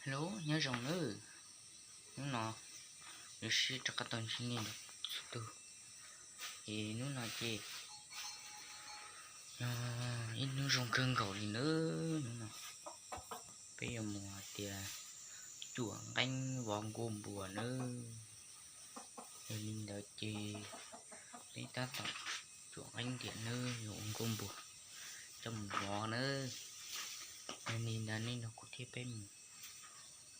Hello, nyob zoo nawb. Hnub no yuav sib rov qab tau ntsib nej txhua tus. Ces hnub no ces yog ib hnub zoo kawg nkaus li nawb. Hnub no peb yuav mus hais tias cuam nqeeb vov nkuaj npua nawb. Yog li ntawd ces peb tab tom cuam nqeeb tiam nawb, yuav ua nkuaj npua coj mus vov nawb. Yog li ntawd nej nrog kuv thiab peb mus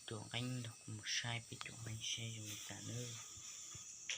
cuam nqeeb, nrog kuv mus saib peb cuam nqeeb saib zoo li cas nawb. Mus lawm.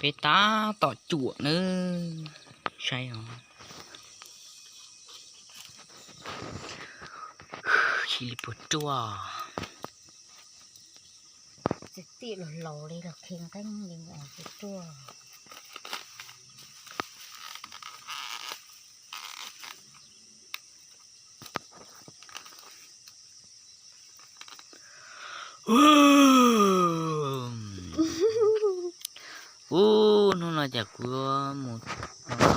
Peb tab tom cuam nawb, saib os. Xyov li puas ruaj. Txiv tij los laus li los khi nqeeb li puas ruaj. Ub, hnub no cas kuv mus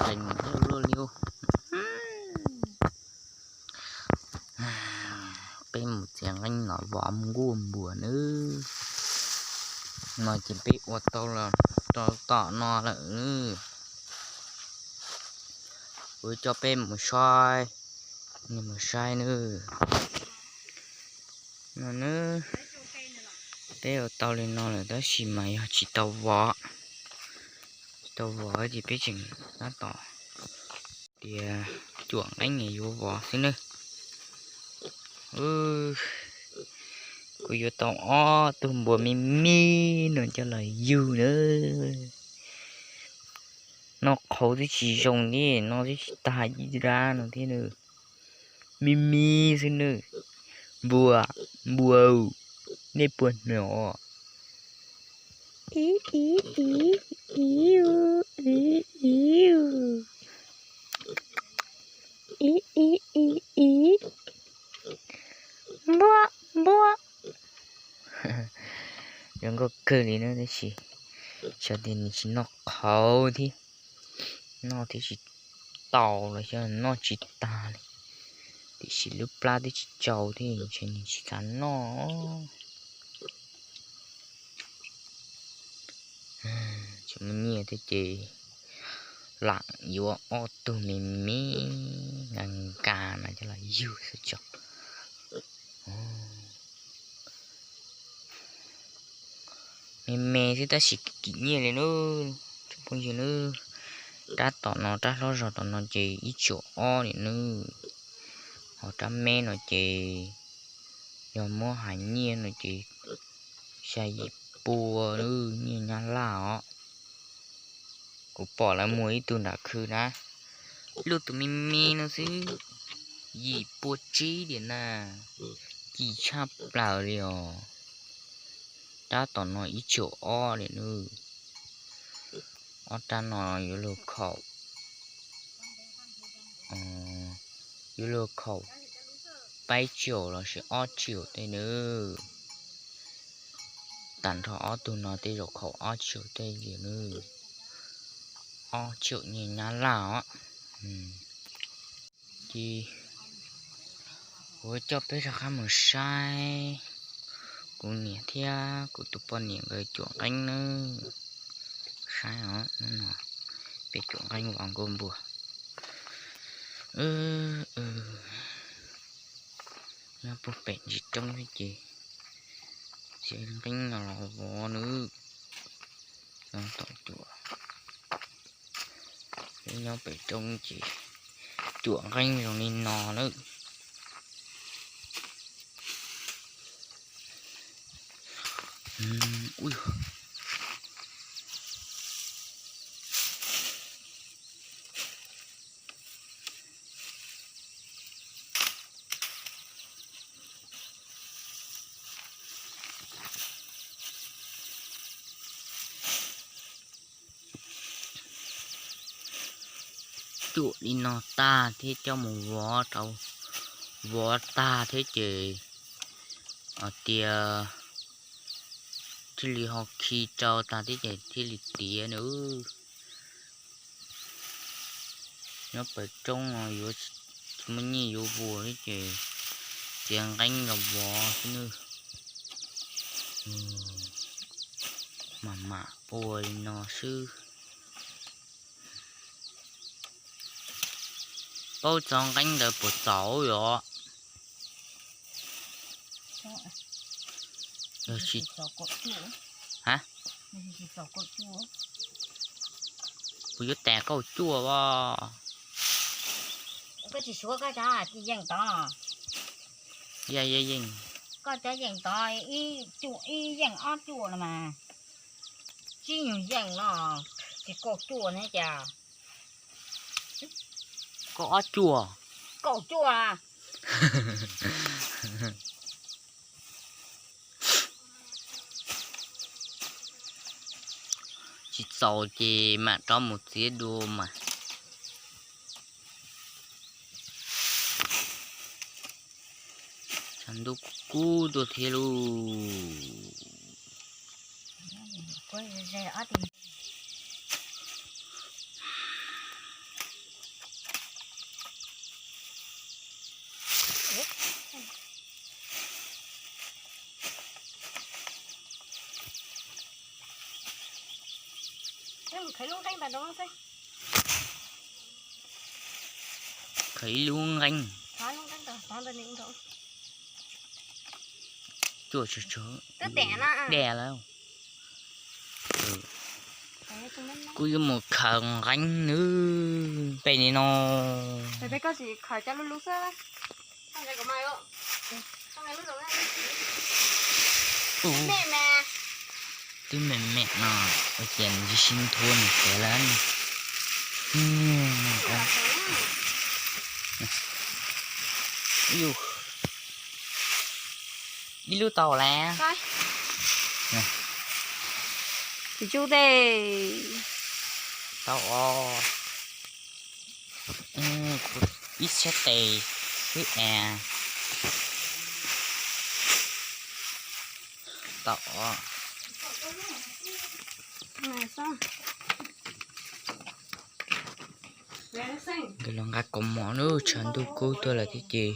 tsees thiab luaj li ub. Peb mus txiav nqeeb los vov nkuaj npua nawb. No ces peb ua tau los rau tom no lawm. Kuv coj peb mus saib, nej mus saib nawb. No nawb, peb ua tau li no lawm tab sis mas yog tsis tau vov. Tsis tau vov ces peb tseem tab tom tias cuam nqeeb es yuav vov xwb nawb. Kuv yuav tau ob tug npua me me no coj los yug nawb. Noj qhauv twb tsis zoo thiab, noj twb tsis tag ib rab no thiab nawb. Me me xwb nawb. Npua, npua, nej puas hnov? Ib ib ib, ib ib ib, ib ib ib ib, npua, npua. Zoo nkauj kawg li na, tab sis xyov tias nws tsis noj qhauv thiab, noj thiab tsis tau los xyov noj tsis tag li, tiam sis lub plab twb tsis tsau thiab ntshe nws tsis xav noj. Tsis muaj nyiaj thiab ces lam yuav ob tug me me nkas nkas no coj los yug xwb tso. Me me xwb tab sis kim nyiaj li nawb tsoom phooj ywg nawb. Rab tom no, rab hlob zog tom no ces ib txhiab ob li nawb. Ho rab me no ces yog muab hais nyiaj no ces xya yim pua nyiaj Nyab Laj os. Kuv pom lawv muag ib tug nram khw na, luaj tus me me no xwb, yim pua tsib diam na, kim tshaj plaws li os. Rab tom no ib txhiab ob li nawb. Ob rab no yuav luag khaum, yuav luag khaum peb txhiab los sis ob txhiab tej nawb. Tag nrho ob tug no tej zaum khaum ob txhiab tej li nawb. Ob txhiab nyiaj Nyab Laj os. Ces kuv coj peb rov qab mus saib kuv niam thiab kuv tus poj niam nkawd cuam nqeeb nawb. Saib os, hnub no peb cuam nqeeb vov nkuaj npua. Nyob puag pem ntsis roob thiab ces Ces nqeeb no los vov nawb. Nyob tom cuam, nyob pem roob ces cuam nqeeb zoo li no nawb. Cuam li no tag thiab coj mus vov rau, vov tag thiab ces hais tias thiaj li ho khi rau tag thiab ces thiaj li tiav nawb. Nyob pem roob no yuav tsis muaj nyiaj yuav vuas thiab ces txiav nqeeb los vov xwb nawb. Mam mam ua li no xwb. Paub txog nqeeb ntawd puas txaus yom? Ha? Kuv yuav tas kaum cuaj os. Koj tsis suav koj cov yeej tod. Yog yeej. Koj cov yeej tod ib cuaj, ib yeej ob cuaj no mas. Tsis nyuag yeej no, tsis kaum cuaj ne cas. Kaum ob cuaj. Kaum cuaj. Tsis txaus ces mam rov mus txiav dua mas. Tshav ntuj kub kub tuaj thiab lauj. Khaws ib lub nqeeb. Cuaj tsawg tsawg dej lawm. Kuv yuav mus khaws nqeeb nawb, pem li no. Twb me me no, ua cas nws tsis sib nthua nws tiav lawm. Ib lub tau lawm. Tsis tsub tej. Tau os. Ib txhiab tes xwb es. Tau os. Nkawd los nqa kaus mom nawb, tshav ntuj kub tuaj lawm thiab ces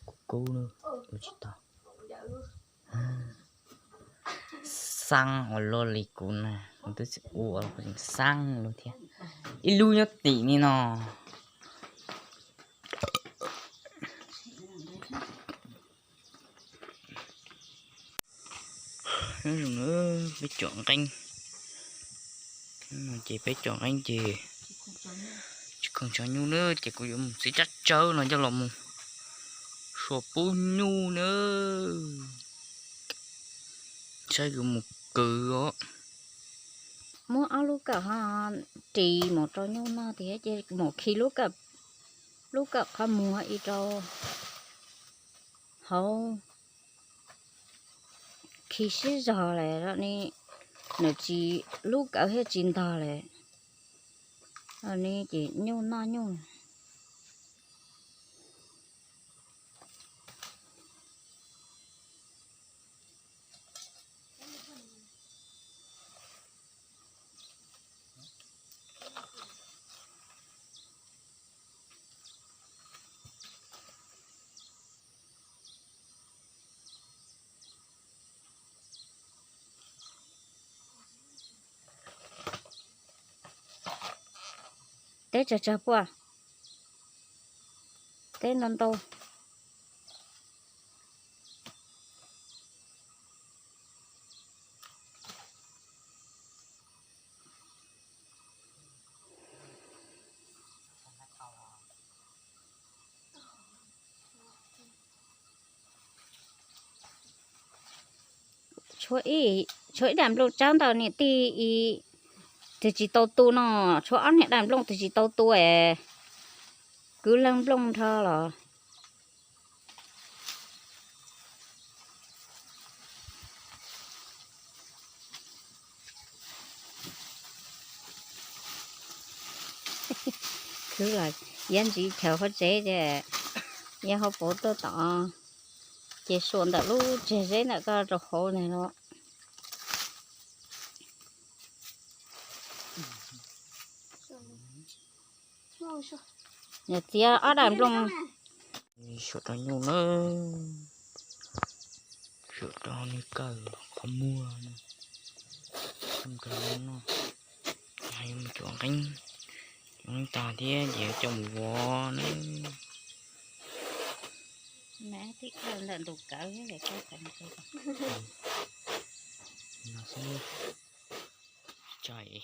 kuv kub nawb, ua tsis tau. Xaab ua luaj li kuv na, kuv twb tsis ua, kuv tseem xaab luaj thiab. Ib lub nyob tim ni no. Nyob zoo na, peb cov nqeeb, ces peb cov nqeeb ces tsis khoom tso nyuj na, ces kuv yuav mus txiav tsab tsawb no coj los mus suav pub nyuj na. Saib yuav mus kwv os. Muab ob lub kawm ho ris mus rau nyuj noj tiag ces mus khi lub kawm, lub kawm qhov muag ib rau hauv, khi sib zog lawm ni, nws tsis, lub kawm thiaj tsis ntog lawm. Ni ces nyuj noj nyuj. Teb tsawg tsawg puaj, teb ntau ntau. Ua ib, tshuav ib daim nplooj tsawb ntawm niam tij ib, twb tsis tau tu no, tshuav ob niag daim nplooj twb tsis tau tu es kwv leej nplooj nrho los. Khwv los yog ntsis chaws hauv tsev ces yog hauv paus tuaj tom, ces suam ntawm lub tsev zeb ntawm ko rau hauv ntag los. Yog txiav ob daim nplooj. Suam rau nyuj na, suam rau niag kawm qhov muag no, coj mus rau noj, cuam nqeeb, cuam nqeeb tag thiab ces coj mus vov na. Ntawm ntus kawv tsis tshai.